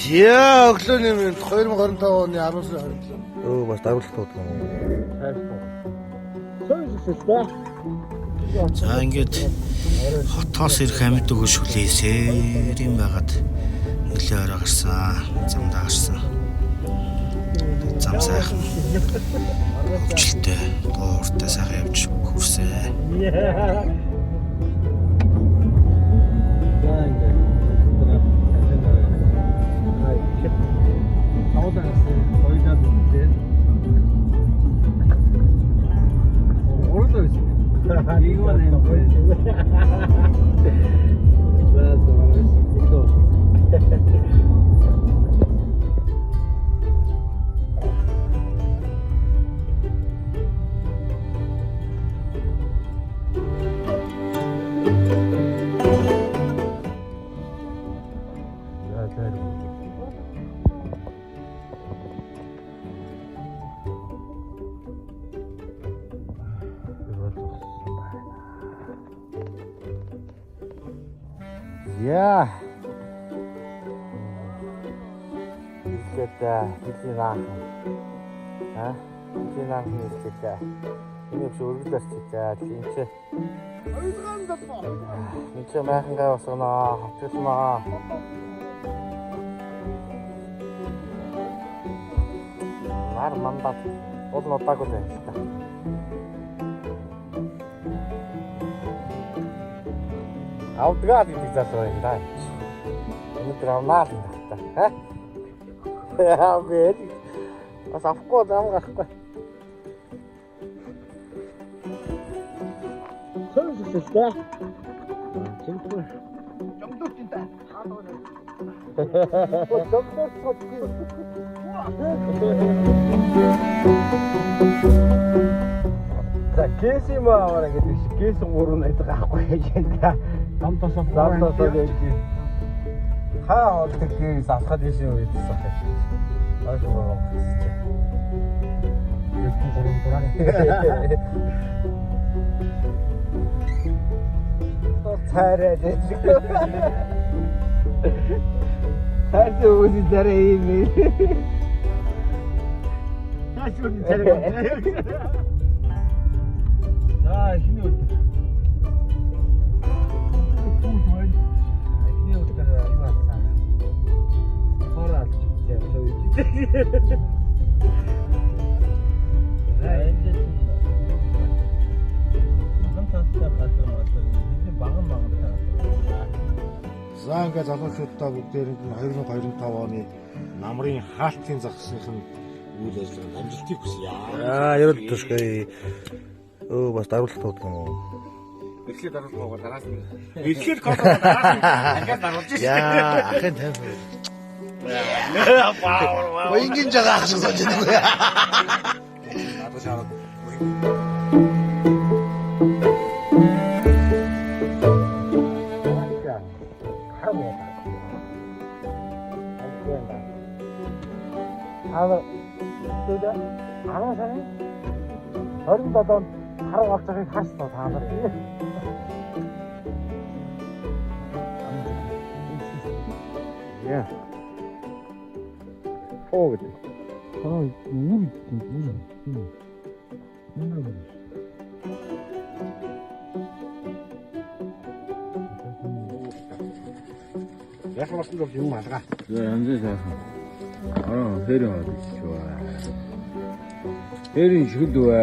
Яа, өглөөний минь 2025 оны 10 сарын 27. Өө бас даруулалт дуудлаа. За ингээд хотоос ирэх амьд өгөө шүлээсээр юм байгаад нөлөө орой гарсан. Замдаа гарсан. Зам сайхан хөвчлөлтэй, дууртай сайхан явж хүрсэн. Яа. Ирлээ хэлийн наа. Аа? Хэлийн наа ирлээ. Энэ их өргөл арчилаа. Энэ чи энэ чи майхан гай босгоно. Хотголноо. Нар мандат уул нь удаагүй л байна л та. Авдгаа гэдэг залуу байна да. Өнөөдөр авнаа л гэдэг та. Ха? Яа бэ? Бас авахгүй зам гарахгүй. Хөөсөлтэй. Чимтгүй. За кэс юм аваараа гэдэг шиг кэс 3 найз авахгүй яаж юм та. Зам тосоо Зам тосоо гэж. Хаа олдог кэс алхаад ийш юм ийдсэн байх. Хоёр гурван гэсэн чи. 3 3. Цаарай гэж. Цаарай үүсий царай юм. Тааш үн царай. За эхний өдөр. Пүүл байна. Эхний өдөр юу алсан? Хор алж идсэн. Цоо идсэн. За энэ чинь махан цаастай газар мазар хэдэн баган баган газар. За ингээд залуучуудаа бүгдээрэнд нь 2025 оны намрын хаалтын загсных нь үйл ажиллагаанд амжилтыг хүсье. Аа, ерөөл тушгүй. Өө бас даруулалт дуудлаа. Эхлээд даруулгаа дараас нь. Эхлээд код дараас нь ангиас даруулж шээ. Яа, ахын тайван. Баянгийн жагаа ах шиг сонсож байна. Надад шаард. Аа тэгвэл 10 сарын 27-нд хар болж байгааг харсан та нар. Яа. Оо гэдэг. Аа үр үр. Үр. Яг болсон бол юм алгаа. За янз сайхан. Аа хэрэг олчихваа. Хэрэг шүлд вэ.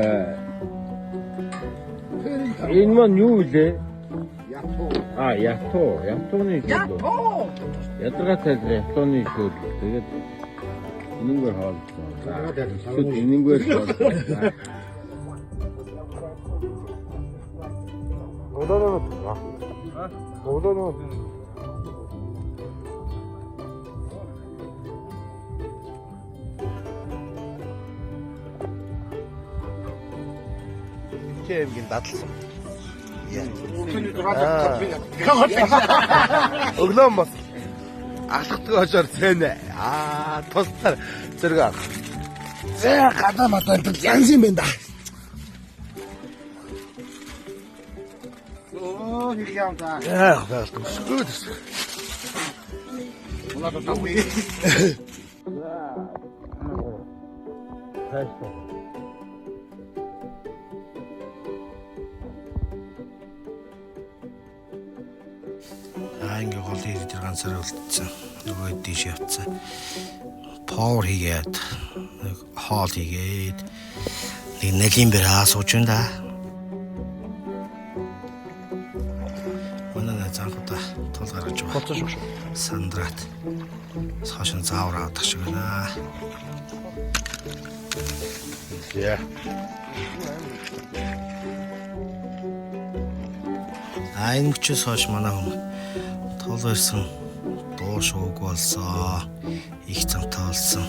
Энэ маань юу вэ? Ятуу. А ятуу, ятууны шүл. Ятуу. Ядаргаатай ятууны шүл. Тэгээд энэнгээр хооллоо. Шүд энэнгээр хооллоо. Өглөөний өглөөний аймгийн дадлсан. Өглөө бас алхдаг хожоор цэнэ. Аа, туслаар зэрэг ах. Зэ гадаа мадаа янз юм байна да. Өө нэг юм да. Яах вэ? Өсгөө төс. Надад авах. Аа ингээ гол ирэх дээр ганцаараа үлдсэн. Нөгөө дийш явцсан. Power хийгээд нэг хоол хийгээд нэг нэлийн бэраа сууж байна да. Манай найз анхудаа тул гаргаж байгаа. Болцоо шүү. Сандрат. Хоош нь заавар авах шиг байна. Яа. А энэ мөчөөс хойш манай хүн тул ирсэн дуу шууг болсон. Их замтай болсон.